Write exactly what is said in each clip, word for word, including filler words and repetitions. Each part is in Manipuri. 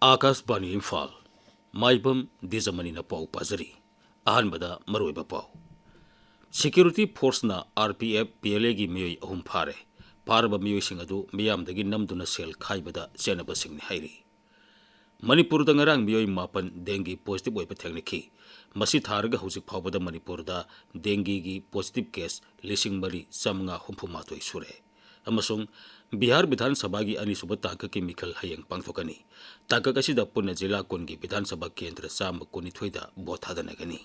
ꯑꯥꯀꯥꯁꯕꯥꯅꯤ ꯏꯝꯐꯥꯜ꯫ ꯃꯥꯏꯕꯝ ꯗꯤꯖꯃꯅꯤꯅ ꯄꯥꯎ ꯄꯥꯖꯔꯤ꯫ ꯑꯍꯥꯟꯕꯗ ꯃꯔꯨꯑꯣꯏꯕ ꯄꯥꯎ꯫ ꯁꯦꯀ꯭ꯌꯨꯔꯤꯇꯤ ꯐꯣꯔꯁꯅ R P F, P L ꯑꯦꯒꯤ ꯃꯤꯑꯣꯏ ꯑꯍꯨꯝ ꯐꯥꯔꯦ꯫ ꯐꯥꯔꯕ ꯃꯤꯑꯣꯏꯁꯤꯡ ꯑꯗꯨ ꯃꯤꯌꯥꯝꯗꯒꯤ ꯅꯝꯗꯨꯅ ꯁꯦꯜ ꯈꯥꯏꯕꯗ ꯆꯦꯟꯅꯕꯁꯤꯡꯅꯤ ꯍꯥꯏꯔꯤ꯫ ꯃꯅꯤꯄꯨꯔꯗ ꯉꯔꯥꯡ ꯃꯤꯑꯣꯏ ꯃꯥꯄꯟ ꯗꯦꯡꯒꯤ ꯄꯣꯖꯤꯇꯤꯚ ꯑꯣꯏꯕ ꯊꯦꯡꯅꯈꯤ꯫ ꯃꯁꯤ ꯊꯥꯔꯒ ꯍꯧꯖꯤꯛ ꯐꯥꯎꯕꯗ ꯃꯅꯤꯄꯨꯔꯗ ꯗꯦꯡꯒꯤꯒꯤ ꯄꯣꯖꯤꯇꯤꯚ ꯀꯦꯁ ꯂꯤꯁꯤꯡ ꯃꯔꯤ ꯆꯥꯃꯉꯥ ꯍꯨꯝꯐꯨ ꯃꯥꯊꯣꯏ ꯁꯨꯔꯦ꯫ ꯑꯃꯁꯨꯡ ꯕꯤꯍꯥꯔ ꯕꯤꯙꯥꯟ ꯁꯚꯥꯒꯤ ꯑꯅꯤꯁꯨꯕ ꯇꯥꯡꯀꯛꯀꯤ ꯃꯤꯈꯜ ꯍꯌꯦꯡ ꯄꯥꯡꯊꯣꯛꯀꯅꯤ꯫ ꯇꯥꯡꯀꯛ ꯑꯁꯤꯗ ꯄꯨꯟꯅ ꯖꯤꯂꯥ ꯀꯨꯟꯒꯤ ꯕꯤꯙꯥꯟ ꯁꯚꯥ ꯀꯦꯟꯗ꯭ꯔ ꯆꯥꯝꯃ ꯀꯨꯟꯅꯤꯊꯣꯏꯗ ꯚꯣꯠ ꯊꯥꯗꯅꯒꯅꯤ꯫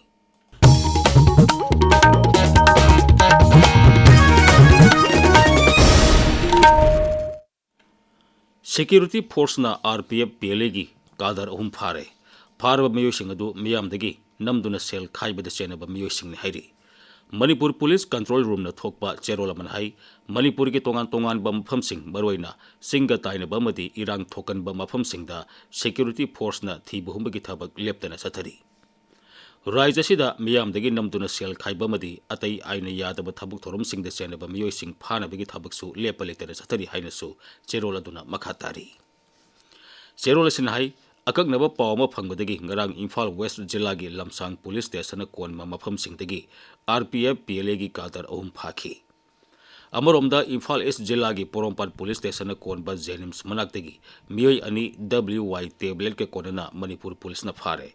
ꯁꯦꯀ꯭ꯌꯨꯔꯤꯇꯤ ꯐꯣꯔꯁꯅ R P F, P L ꯑꯦꯒꯤ ꯀꯥꯗꯔ ꯑꯍꯨꯝ ꯐꯥꯔꯦ꯫ ꯐꯥꯔꯕ ꯃꯤꯑꯣꯏꯁꯤꯡ ꯑꯗꯨ ꯃꯤꯌꯥꯝꯗꯒꯤ ꯅꯝꯗꯨꯅ ꯁꯦꯜ ꯈꯥꯏꯕꯗ ꯆꯦꯟꯅꯕ ꯃꯤꯑꯣꯏꯁꯤꯡꯅꯤ ꯍꯥꯏꯔꯤ꯫ ꯃꯅꯤꯄꯨꯔ ꯄꯨꯂꯤꯁ ꯀꯟꯇ꯭ꯔꯣꯜ ꯔꯨꯝꯅ ꯊꯣꯛꯄ ꯆꯦꯔꯣꯜ ꯑꯃꯅ ꯍꯥꯏ, ꯃꯅꯤꯄꯨꯔꯒꯤ ꯇꯣꯉꯥꯟ ꯇꯣꯉꯥꯟꯕ ꯃꯐꯝꯁꯤꯡ, ꯃꯔꯨꯑꯣꯏꯅ ꯆꯤꯡꯒ ꯇꯥꯏꯅꯕ ꯑꯃꯗꯤ ꯏꯔꯥꯡ ꯊꯣꯛꯀꯟꯕ ꯃꯐꯝꯁꯤꯡꯗ ꯁꯦꯀ꯭ꯌꯨꯔꯤꯇꯤ ꯐꯣꯔꯁꯅ ꯊꯤꯕ ꯍꯨꯝꯕꯒꯤ ꯊꯕꯛ ꯂꯦꯞꯇꯅ ꯆꯠꯊꯔꯤ꯫ ꯔꯥꯖ꯭ꯌ ꯑꯁꯤꯗ ꯃꯤꯌꯥꯝꯗꯒꯤ ꯅꯝꯗꯨꯅ ꯁꯦꯜ ꯈꯥꯏꯕ ꯑꯃꯗꯤ ꯑꯇꯩ ꯑꯥꯏꯟꯅ ꯌꯥꯗꯕ ꯊꯕꯛ ꯊꯧꯔꯝꯁꯤꯡꯗ ꯆꯦꯟꯅꯕ ꯃꯤꯑꯣꯏꯁꯤꯡ ꯐꯥꯅꯕꯒꯤ ꯊꯕꯛꯁꯨ ꯂꯦꯞꯄ ꯂꯩꯇꯅ ꯆꯠꯊꯔꯤ ꯍꯥꯏꯅꯁꯨ ꯆꯦꯔꯣꯜ ꯑꯗꯨꯅ ꯃꯈꯥ ꯇꯥꯔꯤ꯫ ꯆꯦꯔꯣꯜ ꯑꯁꯤꯅ ꯍꯥꯏ, ꯑꯀꯛꯅꯕ ꯄꯥꯎ ꯑꯃ ꯐꯪꯕꯗꯒꯤ ꯉꯔꯥꯡ ꯏꯝꯐꯥꯜ ꯋꯦꯁ꯭ꯠ ꯖꯤꯂꯥꯒꯤ ꯂꯝꯁꯥꯡ ꯄꯨꯂꯤꯁ ꯁ꯭ꯇꯦꯁꯟꯅ ꯀꯣꯟꯕ ꯃꯐꯝꯁꯤꯡꯗꯒꯤ R P F, P L ꯑꯦꯒꯤ ꯀꯥꯗꯔ ꯑꯍꯨꯝ ꯐꯥꯈꯤ꯫ ꯑꯃꯔꯣꯝꯗ ꯏꯝꯐꯥꯜ ꯏꯁ꯭ꯠ ꯖꯤꯂꯥꯒꯤ ꯄꯣꯔꯣꯝꯄꯥꯠ ꯄꯨꯂꯤꯁ ꯁ꯭ꯇꯦꯁꯟꯅ ꯀꯣꯟꯕ ꯖꯦꯅꯤꯝꯁ ꯃꯅꯥꯛꯇꯒꯤ ꯃꯤꯑꯣꯏ ꯑꯅꯤ ꯗꯕ꯭ꯂꯤꯌꯨ ꯋꯥꯏ ꯇꯦꯕ꯭ꯂꯦꯠꯀ ꯀꯣꯟꯅꯅ ꯃꯅꯤꯄꯨꯔ ꯄꯨꯂꯤꯁꯅ ꯐꯥꯔꯦ꯫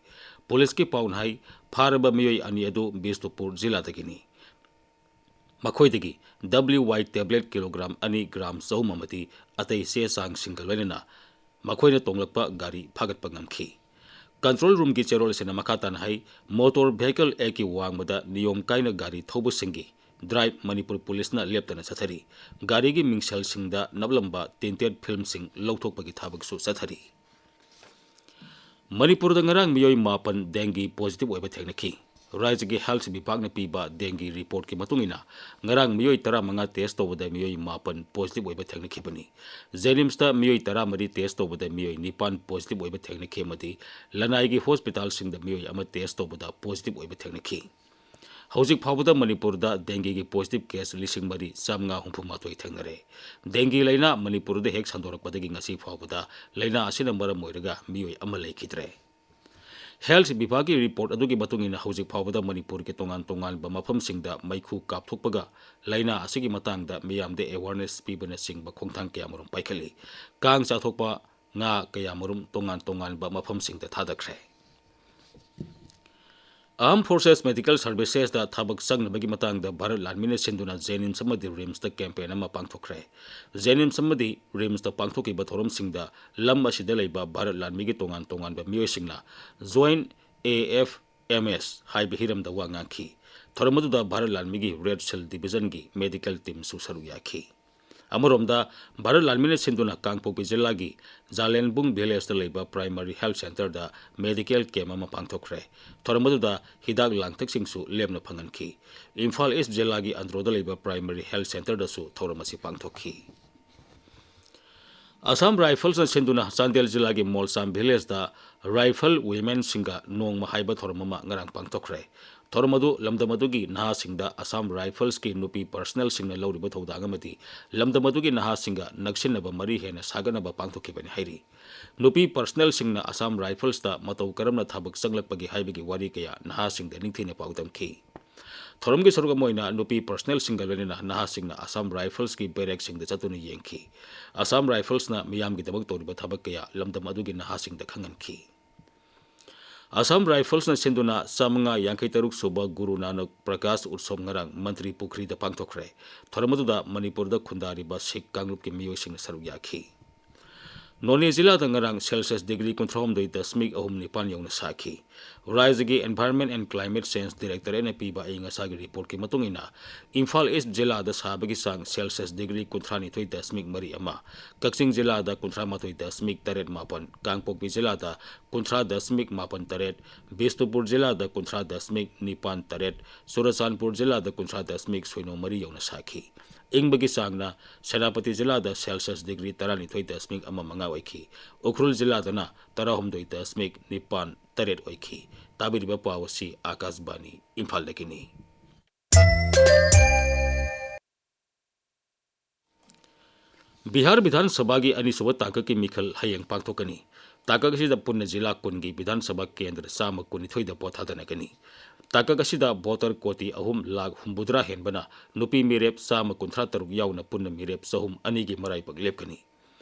ꯄꯨꯂꯤꯁꯀꯤ ꯄꯥꯎꯅ ꯍꯥꯏ, ꯐꯥꯔꯕ ꯃꯤꯑꯣꯏ ꯑꯅꯤ ꯑꯗꯨ ꯕꯤꯁꯅꯨꯄꯨꯔ ꯖꯤꯂꯥꯗꯒꯤꯅꯤ꯫ ꯃꯈꯣꯏꯗꯒꯤ ꯗꯕ꯭ꯂꯤꯌꯨ ꯋꯥꯏ ꯇꯦꯕ꯭ꯂꯦꯠ ꯀꯤꯂꯣꯒ꯭ꯔꯥꯝ ꯑꯅꯤ ꯒ꯭ꯔꯥꯝ ꯆꯍꯨꯝ ꯑꯃꯗꯤ ꯑꯇꯩ ꯆꯦ ꯆꯥꯡꯁꯤꯡꯒ ꯂꯣꯏꯅꯅ ꯃꯈꯣꯏꯅ ꯇꯣꯡꯂꯛꯄ ꯒꯥꯔꯤ ꯐꯥꯒꯠꯄ ꯉꯝꯈꯤ꯫ ꯀꯟꯇ꯭ꯔꯣꯜ ꯔꯨꯝꯒꯤ ꯆꯦꯔꯣꯜ ꯑꯁꯤꯅ ꯃꯈꯥ ꯇꯥꯅ ꯍꯥꯏ, ꯃꯣꯇꯣꯔ ꯚꯦꯍꯤꯀꯜ ꯑꯦꯛꯀꯤ ꯋꯥꯡꯃꯗ ꯅꯤꯌꯣꯝ ꯀꯥꯏꯅ ꯒꯥꯔꯤ ꯊꯧꯕꯁꯤꯡꯒꯤ ꯗ꯭ꯔꯥꯏꯚ ꯃꯅꯤꯄꯨꯔ ꯄꯨꯂꯤꯁꯅ ꯂꯦꯞꯇꯅ ꯆꯠꯊꯔꯤ꯫ ꯒꯥꯔꯤꯒꯤ ꯃꯤꯡꯁꯦꯜꯁꯤꯡꯗ ꯅꯞꯂꯝꯕ ꯇꯤꯟꯇꯦꯠ ꯐꯤꯜꯝꯁꯤꯡ ꯂꯧꯊꯣꯛꯄꯒꯤ ꯊꯕꯛꯁꯨ ꯆꯠꯊꯔꯤ꯫ ꯃꯅꯤꯄꯨꯔꯗ ꯉꯔꯥꯡ ꯃꯤꯑꯣꯏ ꯃꯥꯄꯟ ꯗꯦꯡꯒꯤ ꯄꯣꯖꯤꯇꯤꯚ ꯑꯣꯏꯕ ꯊꯦꯡꯅꯈꯤ꯫ ꯔꯥꯖ꯭ꯌꯒꯤ ꯍꯦꯜꯊ ꯕꯤꯚꯥꯒꯅ ꯄꯤꯕ ꯗꯦꯡꯒꯤ ꯔꯤꯄꯣꯔꯠꯀꯤ ꯃꯇꯨꯡ ꯏꯟꯅ, ꯉꯔꯥꯡ ꯃꯤꯑꯣꯏ ꯇꯔꯥꯃꯉꯥ ꯇꯦꯁ꯭ꯠ ꯇꯧꯕꯗ ꯃꯤꯑꯣꯏ ꯃꯥꯄꯟ ꯄꯣꯖꯤꯇꯤꯚ ꯑꯣꯏꯕ ꯊꯦꯡꯅꯈꯤꯕꯅꯤ꯫ ꯖꯦꯅꯤꯝꯁꯇ ꯃꯤꯑꯣꯏ ꯇꯔꯥꯃꯔꯤ ꯇꯦꯁ꯭ꯠ ꯇꯧꯕꯗ ꯃꯤꯑꯣꯏ ꯅꯤꯄꯥꯟ ꯄꯣꯖꯤꯇꯤꯚ ꯑꯣꯏꯕ ꯊꯦꯡꯅꯈꯤ ꯑꯃꯗꯤ ꯂꯅꯥꯏꯒꯤ ꯍꯣꯁꯄꯤꯇꯥꯜꯁꯤꯡꯗ ꯃꯤꯑꯣꯏ ꯑꯃ ꯇꯦꯁ꯭ꯠ ꯇꯧꯕꯗ ꯄꯣꯖꯤꯇꯤꯚ ꯑꯣꯏꯕ ꯊꯦꯡꯅꯈꯤ꯫ ꯍꯧꯖꯤꯛ ꯐꯥꯎꯕꯗ ꯃꯅꯤꯄꯨꯔꯗ dengueꯒꯤ positive case ꯂꯤꯁꯤꯡ ꯃꯔꯤ ꯆꯥꯃꯉꯥ ꯍꯨꯝꯐꯨ ꯃꯥꯊꯣꯏ ꯊꯦꯡꯅꯔꯦ꯫ Dengue ꯂꯥꯏꯅꯥ ꯃꯅꯤꯄꯨꯔꯗ ꯍꯦꯛ ꯁꯟꯗꯣꯔꯛꯄꯗꯒꯤ ꯉꯁꯤ ꯐꯥꯎꯕꯗ ꯂꯥꯏꯅꯥ ꯑꯁꯤꯅ ꯃꯔꯝ ꯑꯣꯏꯔꯒ ꯃꯤꯑꯣꯏ ꯑꯃ ꯂꯩꯈꯤꯗ꯭ꯔꯦ꯫ Health ꯕꯤꯚꯥꯒꯀꯤ report ꯑꯗꯨꯒꯤ ꯃꯇꯨꯡ ꯏꯟꯅ ꯍꯧꯖꯤꯛ ꯐꯥꯎꯕꯗ ꯃꯅꯤꯄꯨꯔꯒꯤ ꯇꯣꯉꯥꯟ ꯇꯣꯉꯥꯟꯕ ꯃꯐꯝꯁꯤꯡꯗ ꯃꯩꯈꯨ ꯀꯥꯞꯊꯣꯛꯄꯒ ꯂꯥꯏꯅꯥ ꯑꯁꯤꯒꯤ ꯃꯇꯥꯡꯗ ꯃꯤꯌꯥꯝꯗ awareness ꯄꯤꯕꯅꯆꯤꯡꯕ ꯈꯣꯡꯊꯥꯡ ꯀꯌꯥꯃꯔꯨꯝ ꯄꯥꯏꯈꯠꯂꯤ꯫ ꯀꯥꯡ ꯆꯥꯊꯣꯛꯄ ꯉꯥ ꯀꯌꯥꯃꯔꯨꯝ ꯇꯣꯉꯥꯟ ꯇꯣꯉꯥꯟꯕ ꯃꯐꯝꯁꯤꯡꯗ ꯊꯥꯗꯈ꯭ꯔꯦ꯫ Armed Forces Medical Servicesꯇ ꯊꯕꯛ ꯆꯪꯅꯕꯒꯤ ꯃꯇꯥꯡꯗ ꯚꯥꯔꯠ ꯂꯥꯟꯃꯤꯅ ꯁꯤꯟꯗꯨꯅ JNIMS ꯑꯃꯗꯤ RIMSꯇ campaign ꯑꯃ ꯄꯥꯡꯊꯣꯛꯈ꯭ꯔꯦ꯫ JNIMS ꯑꯃꯗꯤ RIMSꯇ ꯄꯥꯡꯊꯣꯛꯈꯤꯕ ꯊꯧꯔꯝꯁꯤꯡꯗ ꯂꯝ ꯑꯁꯤꯗ ꯂꯩꯕ ꯚꯥꯔꯠ ꯂꯥꯟꯃꯤꯒꯤ ꯇꯣꯉꯥꯟ ꯇꯣꯉꯥꯟꯕ ꯃꯤꯑꯣꯏꯁꯤꯡꯅ Join AFMS ꯍꯥꯏꯕ ꯍꯤꯔꯝꯗ ꯋꯥ ꯉꯥꯡꯈꯤ꯫ ꯊꯧꯔꯝ ꯑꯗꯨꯗ ꯚꯥꯔꯠ ꯂꯥꯟꯃꯤꯒꯤ Red Shield Divisionꯒꯤ medical teamꯁꯨ ꯁꯔꯨꯛ ꯌꯥꯈꯤ꯫ ꯑꯃꯔꯣꯝꯗ, ꯚꯥꯔꯠ ꯂꯥꯟꯃꯤꯅ ꯁꯤꯟꯗꯨꯅ ꯀꯥꯡꯄꯣꯛꯄꯤ ꯖꯤꯂꯥꯒꯤ ꯖꯥꯂꯦꯟꯕꯨꯡ villageꯇ ꯂꯩꯕ primary health centreꯗ medical camp ꯑꯃ ꯄꯥꯡꯊꯣꯛꯈ꯭ꯔꯦ꯫ ꯊꯧꯔꯝ ꯑꯗꯨꯗ ꯍꯤꯗꯥꯛ ꯂꯥꯡꯊꯛꯁꯤꯡꯁꯨ ꯂꯦꯝꯅ ꯐꯪꯍꯟꯈꯤ꯫ ꯏꯝꯐꯥꯜ East ꯖꯤꯂꯥꯒꯤ ꯑꯟꯗ꯭ꯔꯣꯗ ꯂꯩꯕ primary health centreꯗꯁꯨ ꯊꯧꯔꯝ ꯑꯁꯤ ꯄꯥꯡꯊꯣꯛꯈꯤ꯫ Assam Riflesꯅ ꯁꯤꯟꯗꯨꯅ ꯆꯥꯟꯗꯦꯜ ꯖꯤꯂꯥꯒꯤ ꯃꯣꯜꯁꯥꯝ villageꯇ Rifle Womenꯁꯤꯡꯒ ꯅꯣꯡꯃ ꯍꯥꯏꯕ ꯊꯧꯔꯝ ꯑꯃ ꯉꯔꯥꯡ ꯄꯥꯡꯊꯣꯛꯈ꯭ꯔꯦ꯫ ꯊꯧꯔꯝ ꯑꯗꯨ ꯂꯝꯗꯝ ꯑꯗꯨꯒꯤ ꯅꯍꯥꯁꯤꯡꯗ Assam Riflesꯀꯤ ꯅꯨꯄꯤ personnelꯁꯤꯡꯅ ꯂꯧꯔꯤꯕ ꯊꯧꯗꯥꯡ ꯑꯃꯗꯤ ꯂꯝꯗꯝ ꯑꯗꯨꯒꯤ ꯅꯍꯥꯁꯤꯡꯒ ꯅꯛꯁꯤꯟꯅꯕ ꯃꯔꯤ ꯍꯦꯟꯅ ꯁꯥꯒꯠꯅꯕ ꯄꯥꯡꯊꯣꯛꯈꯤꯕꯅꯤ ꯍꯥꯏꯔꯤ꯫ ꯅꯨꯄꯤ personnelꯁꯤꯡꯅ Assam Riflesꯇ ꯃꯇꯧ ꯀꯔꯝꯅ ꯊꯕꯛ ꯆꯪꯂꯛꯄꯒꯦ ꯍꯥꯏꯕꯒꯤ ꯋꯥꯔꯤ ꯀꯌꯥ ꯅꯍꯥꯁꯤꯡꯗ ꯅꯤꯡꯊꯤꯅ ꯄꯥꯎꯗꯝꯈꯤ꯫ ꯊꯧꯔꯝꯒꯤ ꯁꯔꯨꯛ ꯑꯃ ꯑꯣꯏꯅ ꯅꯨꯄꯤ personnelꯁꯤꯡꯒ ꯂꯣꯏꯅꯅ ꯅꯍꯥꯁꯤꯡꯅ Assam Riflesꯀꯤ barrackꯁꯤꯡꯗ ꯆꯠꯇꯨꯅ ꯌꯦꯡꯈꯤ꯫ Assam Riflesꯅ ꯃꯤꯌꯥꯝꯒꯤꯗꯃꯛ ꯇꯧꯔꯤꯕ ꯊꯕꯛ ꯀꯌꯥ ꯂꯝꯗꯝ ꯑꯗꯨꯒꯤ ꯅꯍꯥꯁꯤꯡꯗ ꯈꯪꯍꯟꯈꯤ꯫ Assam Riflesꯅ ꯁꯤꯟꯗꯨꯅ ꯆꯥꯃꯉꯥ ꯌꯥꯡꯈꯩ ꯇꯔꯨꯛ ꯁꯨꯕ ꯒꯨꯔꯨ ꯅꯥꯅꯛ ꯄ꯭ꯔꯀꯥꯁ ꯎꯠꯁꯕ ꯉꯔꯥꯡ ꯃꯟꯇ꯭ꯔꯤ ꯄꯨꯈ꯭ꯔꯤꯗ ꯄꯥꯡꯊꯣꯛꯈ꯭ꯔꯦ꯫ ꯊꯧꯔꯝ ꯑꯗꯨꯗ ꯃꯅꯤꯄꯨꯔꯗ ꯈꯨꯟꯗꯥꯔꯤꯕ ꯁꯤꯈ ꯀꯥꯡꯂꯨꯞꯀꯤ ꯃꯤꯑꯣꯏꯁꯤꯡꯅ ꯁꯔꯨꯛ ꯌꯥꯈꯤ꯫ ꯅꯣꯅꯦ ꯖꯤꯂꯥꯗ ꯉꯔꯥꯡ Celsius degree ꯀꯨꯟꯊ꯭ꯔꯥ ꯍꯨꯝꯗꯣꯏ ꯗꯁꯃꯤꯛ ꯑꯍꯨꯝ ꯅꯤꯄꯥꯟ ꯌꯧꯅ ꯁꯥꯈꯤ꯫ ꯔꯥꯖ꯭ꯌꯒꯤ Environment and Climate Change Directorateꯅ ꯄꯤꯕ ꯑꯏꯪ ꯑꯁꯥꯒꯤ reportꯀꯤ ꯃꯇꯨꯡ ꯏꯟꯅ, ꯏꯝꯐꯥꯜ East ꯖꯤꯂꯥꯗ ꯁꯥꯕꯒꯤ ꯆꯥꯡ Celsius degree ꯀꯨꯟꯊ꯭ꯔꯥ ꯅꯤꯊꯣꯏ ꯗꯁꯃꯤꯛ ꯃꯔꯤ ꯑꯃ, ꯀꯛꯆꯤꯡ ꯖꯤꯂꯥꯗ ꯀꯨꯟꯊ꯭ꯔꯥ ꯃꯥꯊꯣꯏ ꯗꯁꯃꯤꯛ ꯇꯔꯦꯠ ꯃꯥꯄꯟ, ꯀꯥꯡꯄꯣꯛꯄꯤ ꯖꯤꯂꯥꯗ ꯀꯨꯟꯊ꯭ꯔꯥ ꯗꯁꯃꯤꯛ ꯃꯥꯄꯟ ꯇꯔꯦꯠ, ꯕꯤꯁꯅꯨꯄꯨꯔ ꯖꯤꯂꯥꯗ ꯀꯨꯟꯊ꯭ꯔꯥ ꯗꯁꯃꯤꯛ ꯅꯤꯄꯥꯟ ꯇꯔꯦꯠ, ꯆꯨꯔꯆꯥꯟꯄꯨꯔ ꯖꯤꯂꯥꯗ ꯀꯨꯟꯊ꯭ꯔꯥ ꯗꯁꯃꯤꯛ ꯁꯤꯅꯣ ꯃꯔꯤ ꯌꯧꯅ ꯁꯥꯈꯤ꯫ ꯏꯪꯕꯒꯤ ꯆꯥꯡꯅ ꯁꯦꯅꯥꯄꯇꯤ ꯖꯤꯂꯥꯗ Celsius degree ꯇꯔꯥꯅꯤꯊꯣꯏ ꯗꯁꯃꯤꯛ ꯑꯃ ꯃꯉꯥ ꯑꯣꯏꯈꯤ꯫ ꯎꯈ꯭ꯔꯨꯜ ꯖꯤꯂꯥꯗꯅ ꯇꯔꯥꯍꯨꯝꯗꯣꯏ ꯗꯁꯃꯤꯛ ꯅꯤꯄꯥꯟ ꯇꯔꯦꯠ ꯑꯣꯏꯈꯤ꯫ ꯇꯥꯕꯤꯔꯤꯕ ꯄꯥꯎ ꯑꯁꯤ ꯑꯥꯀꯥꯁꯕꯥꯅꯤ ꯏꯝꯐꯥꯜꯗꯒꯤꯅꯤ꯫ ꯕꯤꯍꯥꯔ ꯕꯤꯙꯥꯟ ꯁꯚꯥꯒꯤ ꯑꯅꯤꯁꯨꯕ ꯇꯥꯡꯀꯛꯀꯤ ꯃꯤꯈꯜ ꯍꯌꯦꯡ ꯄꯥꯡꯊꯣꯛꯀꯅꯤ꯫ ꯇꯥꯡꯀꯛ ꯑꯁꯤꯗ ꯄꯨꯟꯅ ꯖꯤꯂꯥ ꯀꯨꯟꯒꯤ ꯕꯤꯙꯥꯟ ꯁꯚꯥ ꯀꯦꯟꯗ꯭ꯔ ꯆꯥꯝꯃ ꯀꯨꯟꯅꯤꯊꯣꯏꯗ ꯚꯣꯠ ꯊꯥꯗꯅꯒꯅꯤ꯫ ꯇꯥꯡꯀꯛ ꯑꯁꯤꯗ ꯚꯣꯇꯔ ꯀꯣꯇꯤ ꯑꯍꯨꯝ ꯂꯥꯈ ꯍꯨꯝꯐꯨꯇꯔꯥ ꯍꯦꯟꯕꯅ ꯅꯨꯄꯤ ꯃꯤꯔꯦꯞ ꯆꯥꯝꯃ ꯀꯨꯟꯊ꯭ꯔꯥ ꯇꯔꯨꯛ ꯌꯥꯎꯅ ꯄꯨꯟꯅ ꯃꯤꯔꯦꯞ ꯆꯍꯨꯝ ꯑꯅꯤꯒꯤ ꯃꯔꯥꯏꯕꯛ ꯂꯦꯞꯀꯅꯤ꯫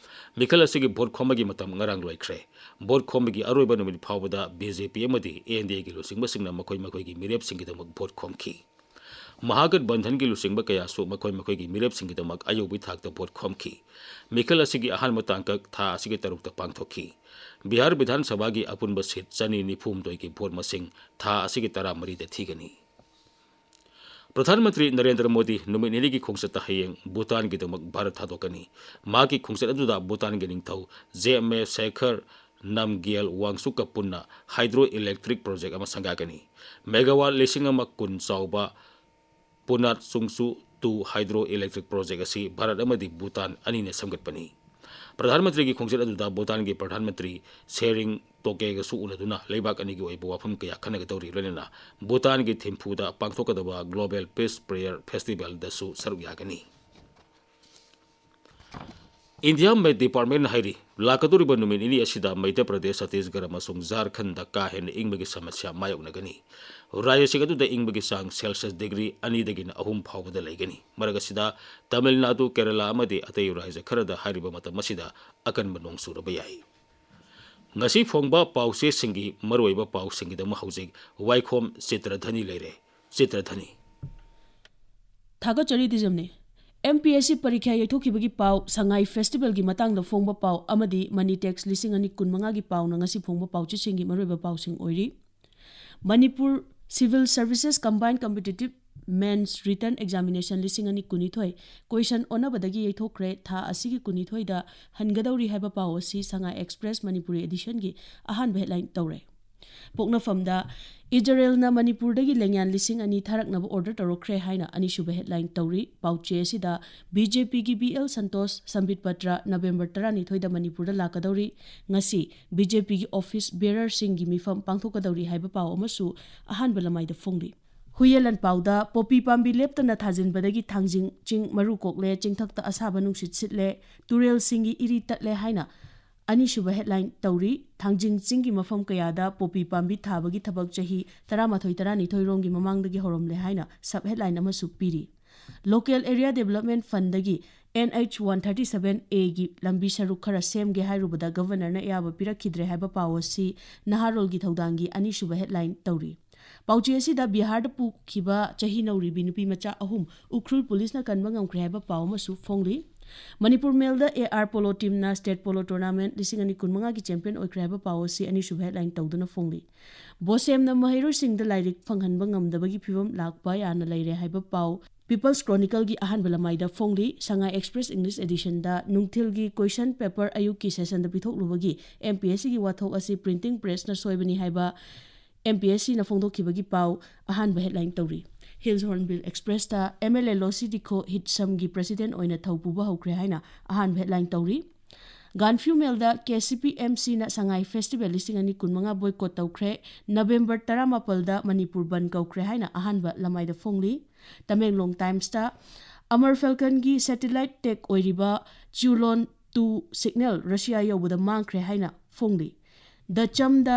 ꯃꯤꯈꯜ ꯑꯁꯤꯒꯤ ꯚꯣꯠ ꯈꯣꯝꯕꯒꯤ ꯃꯇꯝ ꯉꯔꯥꯡ ꯂꯣꯏꯈ꯭ꯔꯦ꯫ ꯚꯣꯠ ꯈꯣꯝꯕꯒꯤ ꯑꯔꯣꯏꯕ ꯅꯨꯃꯤꯠ ꯐꯥꯎꯕꯗ ꯕꯤ ꯖꯦ ꯄꯤ ꯑꯃꯗꯤ ꯑꯦꯟ ꯗꯤ ꯑꯦꯒꯤ ꯂꯨꯆꯤꯡꯕꯁꯤꯡꯅ ꯃꯈꯣꯏ ꯃꯈꯣꯏꯒꯤ ꯃꯤꯔꯦꯞꯁꯤꯡꯒꯤꯗꯃꯛ ꯚꯣꯠ ꯈꯣꯝꯈꯤ꯫ ꯃꯍꯥꯒꯠꯕꯟꯙꯟꯒꯤ ꯂꯨꯆꯤꯡꯕ ꯀꯌꯥꯁꯨ ꯃꯈꯣꯏ ꯃꯈꯣꯏꯒꯤ ꯃꯤꯔꯦꯞꯁꯤꯡꯒꯤꯗꯃꯛ ꯑꯌꯧꯕꯒꯤ ꯊꯥꯛꯇ ꯚꯣꯠ ꯈꯣꯝꯈꯤ꯫ ꯃꯤꯈꯜ ꯑꯁꯤꯒꯤ ꯑꯍꯥꯟꯕ ꯇꯥꯡꯀꯛ ꯊꯥ ꯑꯁꯤꯒꯤ ꯇꯔꯨꯛꯇ ꯄꯥꯡꯊꯣꯛꯈꯤ꯫ ꯕꯤꯍꯥꯔ ꯕꯤꯙꯥꯟ ꯁꯚꯥꯒꯤ ꯑꯄꯨꯟꯕ ꯁꯤꯠ ꯆꯅꯤ ꯅꯤꯐꯨ ꯍꯨꯝꯗꯣꯏꯒꯤ ꯚꯣꯠ ꯃꯁꯤꯡ ꯊꯥ ꯑꯁꯤꯒꯤ ꯇꯔꯥꯃꯔꯤꯗ ꯊꯤꯒꯅꯤ꯫ ꯄ꯭ꯔꯙꯥꯟ ꯃꯟꯇ꯭ꯔꯤ ꯅꯔꯦꯟꯗ꯭ꯔ ꯃꯣꯗꯤ ꯅꯨꯃꯤꯠ ꯅꯤꯅꯤꯒꯤ ꯈꯣꯡꯆꯠꯇ ꯍꯌꯦꯡ ꯚꯨꯇꯥꯟꯒꯤꯗꯃꯛ ꯚꯥꯔꯠ ꯊꯥꯗꯣꯛꯀꯅꯤ꯫ ꯃꯍꯥꯛꯀꯤ ꯈꯣꯡꯆꯠ ꯑꯗꯨꯗ ꯚꯨꯇꯥꯟꯒꯤ ꯅꯤꯡꯊꯧ ꯖꯦ ꯃꯦ ꯁꯦꯈꯔ ꯅꯝꯒ꯭ꯌꯦꯜ ꯋꯥꯡꯆꯨꯛꯀ ꯄꯨꯟꯅ ꯍꯥꯏꯗ꯭ꯔꯣ ꯏꯂꯦꯛꯇ꯭ꯔꯤꯛ ꯄ꯭ꯔꯣꯖꯦꯛ ꯑꯃ ꯁꯪꯒꯥꯒꯅꯤ꯫ ꯃꯦꯒꯥꯋꯥꯠ ꯂꯤꯁꯤꯡ ꯑꯃ ꯀꯨꯟ ꯆꯥꯎꯕ ꯄꯨꯅꯥꯠ ꯆꯨꯡꯆꯨ ꯇꯨ ꯍꯥꯏꯗ꯭ꯔꯣ ꯏꯂꯦꯛꯇ꯭ꯔꯤꯛ ꯄ꯭ꯔꯣꯖꯦꯛ ꯑꯁꯤ ꯚꯥꯔꯠ ꯑꯃꯗꯤ ꯚꯨꯇꯥꯟ ꯑꯅꯤꯅ ꯁꯦꯝꯒꯠꯄꯅꯤ꯫ ꯄ꯭ꯔꯙꯥꯟ ꯃꯟꯇ꯭ꯔꯤꯒꯤ ꯈꯣꯡꯆꯠ ꯑꯗꯨꯗ ꯚꯨꯇꯥꯟꯒꯤ ꯄ꯭ꯔꯙꯥꯟ ꯃꯟꯇ꯭ꯔꯤ ꯁꯦꯔꯤꯡ ꯇꯣꯀꯦꯒꯁꯨ ꯎꯅꯗꯨꯅ ꯂꯩꯕꯥꯛ ꯑꯅꯤꯒꯤ ꯑꯣꯏꯕ ꯋꯥꯐꯝ ꯀꯌꯥ ꯈꯟꯅꯒꯗꯧꯔꯤ, ꯂꯣꯏꯅꯅ ꯚꯨꯇꯥꯟꯒꯤ ꯊꯤꯝꯐꯨꯗ ꯄꯥꯡꯊꯣꯛꯀꯗꯕ ꯒ꯭ꯂꯣꯕꯦꯜ ꯄꯤꯁ ꯄ꯭ꯔꯦꯌꯔ ꯐꯦꯁꯇꯤꯚꯦꯜꯗꯁꯨ ꯁꯔꯨꯛ ꯌꯥꯒꯅꯤ꯫ ꯏꯟꯗꯤꯌꯥ ꯃꯦꯠ ꯗꯤꯄꯥꯔꯠꯃꯦꯟꯅ ꯍꯥꯏꯔꯤ, ꯂꯥꯛꯀꯗꯧꯔꯤꯕ ꯅꯨꯃꯤꯠ ꯅꯤꯅꯤ ꯑꯁꯤꯗ ꯃꯩꯙ꯭ꯌ ꯄ꯭ꯔꯗꯦꯁ, ꯆꯇꯤꯁꯒꯔ ꯑꯃꯁꯨꯡ ꯖꯥꯔꯈꯟꯗ ꯀꯥ ꯍꯦꯟꯅ ꯏꯪꯕꯒꯤ ꯁꯃꯁ꯭ꯌꯥ ꯃꯥꯌꯣꯛꯅꯒꯅꯤ꯫ ꯔꯥꯖ꯭ꯌꯁꯤꯡ ꯑꯗꯨꯗ ꯏꯪꯕꯒꯤ ꯆꯥꯡ ꯁꯦꯜꯁꯤꯌꯁ ꯗꯤꯒ꯭ꯔꯤ ꯑꯅꯤꯗꯒꯤꯅ ꯑꯍꯨꯝ ꯐꯥꯎꯕꯗ ꯂꯩꯒꯅꯤ꯫ ꯃꯔꯛ ꯑꯁꯤꯗ ꯇꯥꯃꯤꯜ ꯅꯥꯗꯨ, ꯀꯦꯔꯂꯥ ꯑꯃꯗꯤ ꯑꯇꯩ ꯔꯥꯖ꯭ꯌ ꯈꯔꯗ ꯍꯥꯏꯔꯤꯕ ꯃꯇꯝ ꯑꯁꯤꯗ ꯑꯀꯟꯕ ꯅꯣꯡ ꯆꯨꯔꯕ ꯌꯥꯏ꯫ ꯉꯁꯤ ꯐꯣꯡꯕ ꯄꯥꯎꯆꯦꯁꯤꯡꯒꯤ ꯃꯔꯨꯑꯣꯏꯕ ꯄꯥꯎꯁꯤꯡꯒꯤꯗꯃꯛ ꯍꯧꯖꯤꯛ ꯋꯥꯏꯈꯣꯝ ꯆꯤꯇ꯭ꯔꯙꯅꯤ ꯂꯩꯔꯦ꯫ ꯆꯤꯇ꯭ꯔꯙꯅꯤ꯫ ꯊꯥꯒꯠꯆꯔꯤ ꯗꯤꯖꯝꯅꯤ꯫ ꯑꯦꯝ ꯄꯤ ꯑꯦꯁ ꯁꯤ ꯄꯔꯤꯈ꯭ꯌꯥ ꯌꯩꯊꯣꯛꯈꯤꯕꯒꯤ ꯄꯥꯎ, ꯁꯉꯥꯏ ꯐꯦꯁꯇꯤꯚꯦꯜꯒꯤ ꯃꯇꯥꯡꯗ ꯐꯣꯡꯕ ꯄꯥꯎ ꯑꯃꯗꯤ ꯃꯅꯤ ꯇꯦꯛꯁ ꯂꯤꯁꯤꯡ ꯑꯅꯤ ꯀꯨꯟꯃꯉꯥꯒꯤ ꯄꯥꯎꯅ ꯉꯁꯤ ꯐꯣꯡꯕ ꯄꯥꯎꯆꯦꯁꯤꯡꯒꯤ ꯃꯔꯨꯑꯣꯏꯕ ꯄꯥꯎꯁꯤꯡ ꯑꯣꯏꯔꯤ꯫ Manipur civil services combined competitive mains written examination ꯂꯤꯁꯤꯡ ꯑꯅꯤ ꯀꯨꯟꯅꯤꯊꯣꯏ ꯀꯣꯏꯁꯟ ꯑꯣꯟꯅꯕꯗꯒꯤ ꯌꯩꯊꯣꯛꯈ꯭ꯔꯦ꯫ ꯊꯥ ꯑꯁꯤꯒꯤ ꯀꯨꯟꯅꯤꯊꯣꯏꯗ ꯍꯟꯒꯗꯧꯔꯤ ꯍꯥꯏꯕ ꯄꯥꯎ ꯑꯁꯤ ꯁꯉꯥꯏ ꯑꯦꯛꯁꯄ꯭ꯔꯦꯁ ꯃꯅꯤꯄꯨꯔꯤ ꯑꯦꯗꯤꯁꯟꯒꯤ ꯑꯍꯥꯟꯕ ꯍꯦꯗꯂꯥꯏꯟ ꯇꯧꯔꯦ꯫ ꯄꯣꯛꯅꯐꯝꯗ ꯏꯖꯔꯦꯜꯅ ꯃꯅꯤꯄꯨꯔꯗꯒꯤ ꯂꯦꯡꯌꯥꯟ ꯂꯤꯁꯤꯡ ꯑꯅꯤ ꯊꯥꯔꯛꯅꯕ ꯑꯣꯔꯗꯔ ꯇꯧꯔꯛꯈ꯭ꯔꯦ ꯍꯥꯏꯅ ꯑꯅꯤꯁꯨꯕ ꯍꯦꯗꯂꯥꯏꯟ ꯇꯧꯔꯤ꯫ ꯄꯥꯎꯆꯦ ꯑꯁꯤꯗ ꯕꯤ ꯖꯦ ꯄꯤꯒꯤ B L Santosh ꯁꯝꯕꯤꯠ Patra November ꯇꯔꯥꯅꯤꯊꯣꯏꯗ ꯃꯅꯤꯄꯨꯔꯗ ꯂꯥꯛꯀꯗꯧꯔꯤ꯫ ꯉꯁꯤ ꯕꯤ ꯖꯦ ꯄꯤꯒꯤ ꯑꯣꯐꯤꯁ ꯕꯤꯌꯔꯔꯁꯤꯡꯒꯤ ꯃꯤꯐꯝ ꯄꯥꯡꯊꯣꯛꯀꯗꯧꯔꯤ ꯍꯥꯏꯕ ꯄꯥꯎ ꯑꯃꯁꯨ ꯑꯍꯥꯟꯕ ꯂꯃꯥꯏꯗ ꯐꯣꯡꯂꯤ꯫ ꯍꯨꯏꯌꯦꯟ ꯂꯥꯟꯄꯥꯎꯗ ꯄꯣꯄꯤ ꯄꯥꯝꯕꯤ ꯂꯦꯞꯇꯅ ꯊꯥꯖꯤꯟꯕꯗꯒꯤ ꯊꯥꯡꯖꯤꯡ ꯆꯤꯡ ꯃꯔꯨ ꯀꯣꯛꯂꯦ, ꯆꯤꯡꯊꯛꯇ ꯑꯁꯥꯕ ꯅꯨꯡꯁꯤꯠ ꯁꯤꯠꯂꯦ, ꯇꯨꯔꯦꯜꯁꯤꯡꯒꯤ ꯏꯔꯤ ꯇꯠꯂꯦ ꯍꯥꯏꯅ ꯑꯅꯤꯁꯨꯕ headline ꯇꯧꯔꯤ꯫ ꯊꯥꯡꯖꯤꯡ ꯆꯤꯡꯒꯤ ꯃꯐꯝ ꯀꯌꯥꯗ ꯄꯣꯄꯤ ꯄꯥꯝꯕꯤ ꯊꯥꯕꯒꯤ ꯊꯕꯛ ꯆꯍꯤ ꯇꯔꯥꯃꯥꯊꯣꯏ ꯇꯔꯥꯅꯤꯊꯣꯏ ꯔꯣꯝꯒꯤ ꯃꯃꯥꯡꯗꯒꯤ ꯍꯧꯔꯝꯂꯦ ꯍꯥꯏꯅ sub headline ꯑꯃꯁꯨ ꯄꯤꯔꯤ꯫ Local Area Development Fundꯗꯒꯤ N H one thirty seven Aꯒꯤ ꯂꯝꯕꯤ ꯁꯔꯨꯛ ꯈꯔ ꯁꯦꯝꯒꯦ ꯍꯥꯏꯔꯨꯕꯗ Governorꯅ ꯑꯌꯥꯕ ꯄꯤꯔꯛꯈꯤꯗ꯭ꯔꯦ ꯍꯥꯏꯕ ꯄꯥꯎ ꯑꯁꯤ ꯅꯍꯥꯔꯣꯜꯒꯤ ꯊꯧꯗꯥꯡꯒꯤ ꯑꯅꯤꯁꯨꯕ headline ꯇꯧꯔꯤ꯫ ꯄꯥꯎꯆꯦ ꯑꯁꯤꯗ ꯕꯤꯍꯥꯔꯗ ꯄꯨꯈꯤꯕ ꯆꯍꯤ ꯅꯧꯔꯤꯕꯤ ꯅꯨꯄꯤ ꯃꯆꯥ ꯑꯍꯨꯝ ꯎꯈ꯭ꯔꯨꯜ ꯄꯨꯂꯤꯁꯅ ꯀꯟꯕ ꯉꯝꯈ꯭ꯔꯦ ꯍꯥꯏꯕ ꯄꯥꯎ ꯑꯃꯁꯨ ꯐꯣꯡꯂꯤ꯫ Manipur ꯃꯦꯜꯗ A R Polo Teamꯅ State Polo Tournament ꯂꯤꯁꯤꯡ ꯑꯅꯤ ꯀꯨꯟꯃꯉꯥꯒꯤ champion ꯑꯣꯏꯈ꯭ꯔꯦ ꯍꯥꯏꯕ ꯄꯥꯎ ꯑꯁꯤ ꯑꯅꯤꯁꯨꯕ headline ꯇꯧꯗꯨꯅ ꯐꯣꯡꯂꯤ꯫ ꯕꯣꯁꯦꯝꯅ ꯃꯍꯩꯔꯣꯏꯁꯤꯡꯗ ꯂꯥꯏꯔꯤꯛ ꯐꯪꯍꯟꯕ ꯉꯝꯗꯕꯒꯤ ꯐꯤꯕꯝ ꯂꯥꯛꯄ ꯌꯥꯅ ꯂꯩꯔꯦ ꯍꯥꯏꯕ ꯄꯥꯎ People's Chronicleꯒꯤ ꯑꯍꯥꯟꯕ ꯂꯃꯥꯏꯗ ꯐꯣꯡꯂꯤ꯫ ꯁꯉꯥꯏ Express English Editionꯗ ꯅꯨꯡꯊꯤꯜꯒꯤ question paper ꯑꯌꯨꯛꯀꯤ sessionꯗ ꯄꯤꯊꯣꯛꯂꯨꯕꯒꯤ M P S Cꯒꯤ ꯋꯥꯊꯣꯛ ꯑꯁꯤ printing pressꯅ ꯁꯣꯏꯕꯅꯤ ꯍꯥꯏꯕ M P S Cꯅ ꯐꯣꯡꯗꯣꯛꯈꯤꯕꯒꯤ ꯄꯥꯎ ꯑꯍꯥꯟꯕ headline ꯇꯧꯔꯤ꯫ Hills Hornbill Expressꯇ M L A ꯂꯣꯁꯤ ꯗꯤꯈꯣ ꯍꯤꯠꯁꯝꯒꯤ president ꯑꯣꯏꯅ ꯊꯧ ꯄꯨꯕ ꯍꯧꯈ꯭ꯔꯦ ꯍꯥꯏꯅ ꯑꯍꯥꯟꯕ headline ꯇꯧꯔꯤ꯫ ꯒꯥꯟꯐ꯭ꯌꯨ ꯃꯦꯜꯗ K C P M Cꯅ ꯁꯉꯥꯏ festival ꯂꯤꯁꯤꯡ ꯑꯅꯤ ꯀꯨꯟꯃꯉꯥ boycott ꯇꯧꯈ꯭ꯔꯦ꯫ ꯅꯕꯦꯝꯕꯔ ꯇꯔꯥꯃꯥꯄꯜꯗ ꯃꯅꯤꯄꯨꯔ ꯕꯟ ꯀꯧꯈ꯭ꯔꯦ ꯍꯥꯏꯅ ꯑꯍꯥꯟꯕ ꯂꯃꯥꯏꯗ ꯐꯣꯡꯂꯤ꯫ ꯇꯃꯦꯡꯂꯣꯡ Timesꯇ Amar Falconꯒꯤ satellite tech ꯑꯣꯏꯔꯤꯕ Chulon two signal Russia ꯌꯧꯕꯗ ꯃꯥꯡꯈ꯭ꯔꯦ ꯍꯥꯏꯅ ꯐꯣꯡꯂꯤ꯫ The Chamꯗ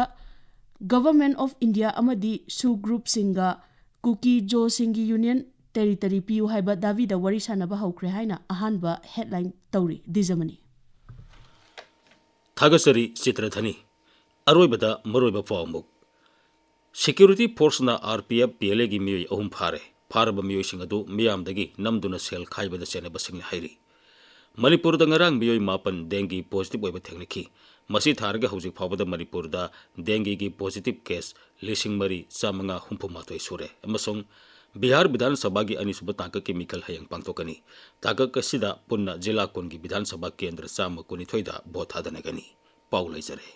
Government of India ꯑꯃꯗꯤ SoO groupꯁꯤꯡꯒ ꯀꯨꯀꯤ ꯖꯣꯁꯤꯡꯒꯤ union territory ꯄꯤꯌꯨ ꯍꯥꯏꯕ ꯗꯥꯕꯤꯗ ꯋꯥꯔꯤ ꯁꯥꯟꯅꯕ ꯍꯧꯈ꯭ꯔꯦ ꯍꯥꯏꯅ ꯑꯍꯥꯟꯕ headline ꯇꯧꯔꯤ꯫ ꯗꯤꯖꯃꯅꯤ꯫ ꯊꯥꯒꯠꯆꯔꯤ ꯆꯤꯇ꯭ꯔꯙꯅꯤ꯫ ꯑꯔꯣꯏꯕꯗ ꯃꯔꯨꯑꯣꯏꯕ ꯄꯥꯎ ꯑꯃꯨꯛ꯫ Security forceꯅ R P F P L Aꯒꯤ ꯃꯤꯑꯣꯏ ꯑꯍꯨꯝ ꯐꯥꯔꯦ꯫ ꯐꯥꯔꯕ ꯃꯤꯑꯣꯏꯁꯤꯡ ꯑꯗꯨ ꯃꯤꯌꯥꯝꯗꯒꯤ ꯅꯝꯗꯨꯅ ꯁꯦꯜ ꯈꯥꯏꯕꯗ ꯆꯦꯟꯅꯕꯁꯤꯡꯅ ꯍꯥꯏꯔꯤ꯫ ꯃꯅꯤꯄꯨꯔꯗ ꯉꯔꯥꯡ ꯃꯤꯑꯣꯏ ꯃꯥꯄꯟ dengue positive ꯑꯣꯏꯕ ꯊꯦꯡꯅꯈꯤ꯫ ꯃꯁꯤ ꯊꯥꯔꯒ ꯍꯧꯖꯤꯛ ꯐꯥꯎꯕꯗ ꯃꯅꯤꯄꯨꯔꯗ dengueꯒꯤ positive case ꯂꯤꯁꯤꯡ ꯃꯔꯤ ꯆꯥꯃꯉꯥ ꯍꯨꯝꯐꯨ ꯃꯥꯊꯣꯏ ꯁꯨꯔꯦ ꯑꯃꯁꯨꯡ ꯕꯤꯍꯥꯔ ꯕꯤꯙꯥꯟ ꯁꯚꯥꯒꯤ ꯑꯅꯤꯁꯨꯕ ꯇꯥꯡꯀꯛꯀꯤ ꯃꯤꯈꯜ ꯍꯌꯦꯡ ꯄꯥꯡꯊꯣꯛꯀꯅꯤ꯫ ꯇꯥꯡꯀꯛ ꯑꯁꯤꯗ ꯄꯨꯟꯅ ꯖꯤꯂꯥ ꯀꯨꯟꯒꯤ ꯕꯤꯙꯥꯟ ꯁꯚꯥ ꯀꯦꯟꯗ꯭ꯔ ꯆꯥꯝꯃ ꯀꯨꯟꯅꯤꯊꯣꯏꯗ ꯚꯣꯠ ꯊꯥꯗꯅꯒꯅꯤ꯫ ꯄꯥꯎ ꯂꯩꯖꯔꯦ꯫